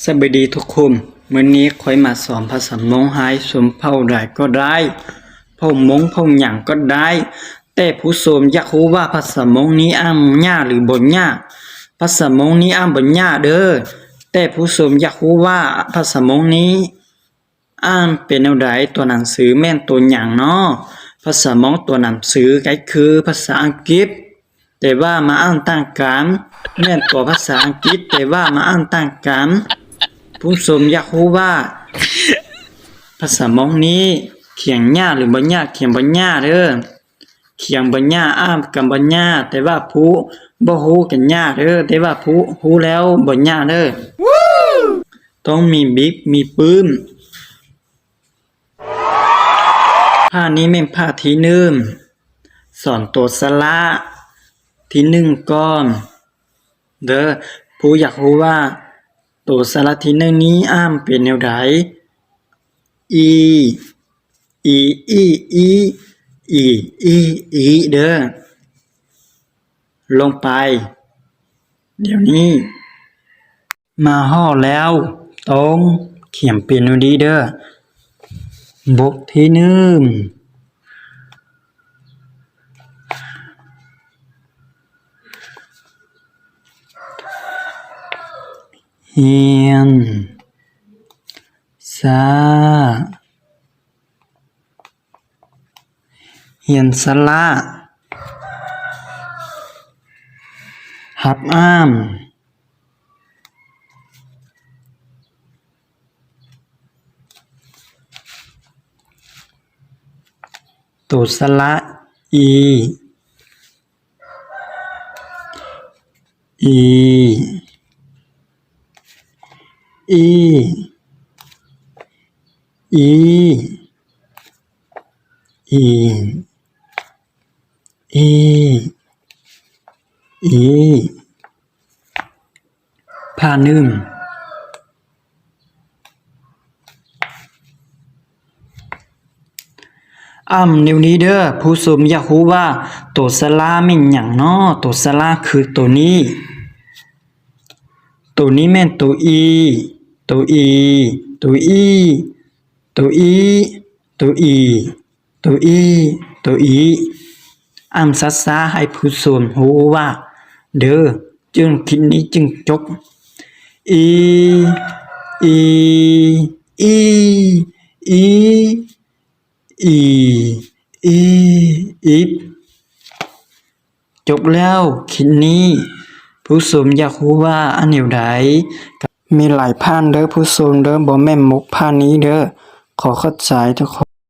ສະບາຍດີທຸກຄົນ, ມື້ນີ້ຂ້ອຍມາສອນພາສາມົ້ງໃຫ້ຊົມເຜົ່າໃດກໍໄດ້, ເຜົ່າມົ້ງເຜົ່າຫຍັງກໍໄດ້, ແຕ່ຜູ້ຊົມຢາກຮູ້ວ່າພາສາມົ້ງນີ້ອ່ານຍາກຫຼືບໍ່ຍາກ? ພາສາມົ້ງນີ້ອ່ານບໍ່ຍາກເດີ້, ແຕ່ຜູ້ຊົມຢາກຮູ້ວ່າພາສາມົ້ງນີ້ ອ່ານເປັນແນວໃດ? ຕົວໜັງສືແມ່ນຕົວຫຍັງເນາະ? ພາສາມົ້ງຕົວໜັງສືກໍຄືພາສາອັງກິດ, ແຕ່ວ່າມາອ່ານຕ່າງກັນ, ແມ່ນຕົວພາສາອັງກິດ, ແຕ່ວ່າມາອ່ານຕ່າງກັນ. ຜູ້ຊົມຢາກຮູ້ວ່າພາສາມົ້ງນີ້ຂຽນຍາກຫຼືບໍ່ຍາກ? ຂຽນບໍ່ຍາກເດີ້. ຂຽນບໍ່ຍາກ, ອ່ານກໍບໍ່ຍາກ, ແຕ່ວ່າຜູ້ບໍ່ຮູ້ກໍຍາກເດີ້, ແຕ່ວ່າຜູ້ຮູ້ແລ້ວບໍ່ຍາກເດີ້. ຕ້ອງມີບິກ ມີປຶ້ມ. ພາດນີ້ແມ່ນພາດທີໜຶ່ງ, ສອນຕົວສະຫຼະທີໜຶ່ງກ່ອນເດີ້. ຜູ້ຢາກຮູ້ວ່າໂຕສະຫຼະທີໜຶ່ງນີ້ອ່ານເປັນແນວໃດ? ອີ ອີ ອີ ອີ ອີ ອີ ອີ ເດີ້. ລົງໄປດຽວນີ້. ມາຮອດແລ້ວ, ຕ້ອງຂຽນເປັນແນວນີ້ເດີ້. ບົດທີໜຶ່ງ, ຮຽນສະ ຮຽນສະຫຼະ, ຮັບອ່ານໂຕສະຫຼະ ອີ ອີ ອີ ອີ ອີ ອີ ອີ ພາດໜຶ່ງ. ອຳ ແນວນີ້ເດີ້, ຜູ້ຊົມຢາກຮູ້ວ່າໂຕສະຫຼະແມ່ນຫຍັງເນາະ? ໂຕສະຫຼະຄືໂຕນີ້, ໂຕນີ້ແມ່ນໂຕອີ, ໂຕອີ, ໂຕອີ, ໂຕອີ, ໂຕອີ, ໂຕອີ. ໂຕອີ ໂຕອີ ອຳຊ້າໆໃຫ້ຜູ້ຊົມຮູ້ວ່າເດີ້, ຈຶ່ງຄລິບນີ້ຈຶ່ງຈົບ. ອີ ອີ ອີ ອີ ອີ ອີ ອີ ອີ. ຈົບແລ້ວຄລິບນີ້, ຜູ້ຊົມຢາກຮູ້ວ່າອັນແນວໃດ? ມີຫຼາຍພາດເດີ້ຜູ້ຊົມເດີ້, ບໍ່ແມ່ນໝົດພາດນີ້ເດີ້. ຂໍຂອບໃຈທຸກຄົນ.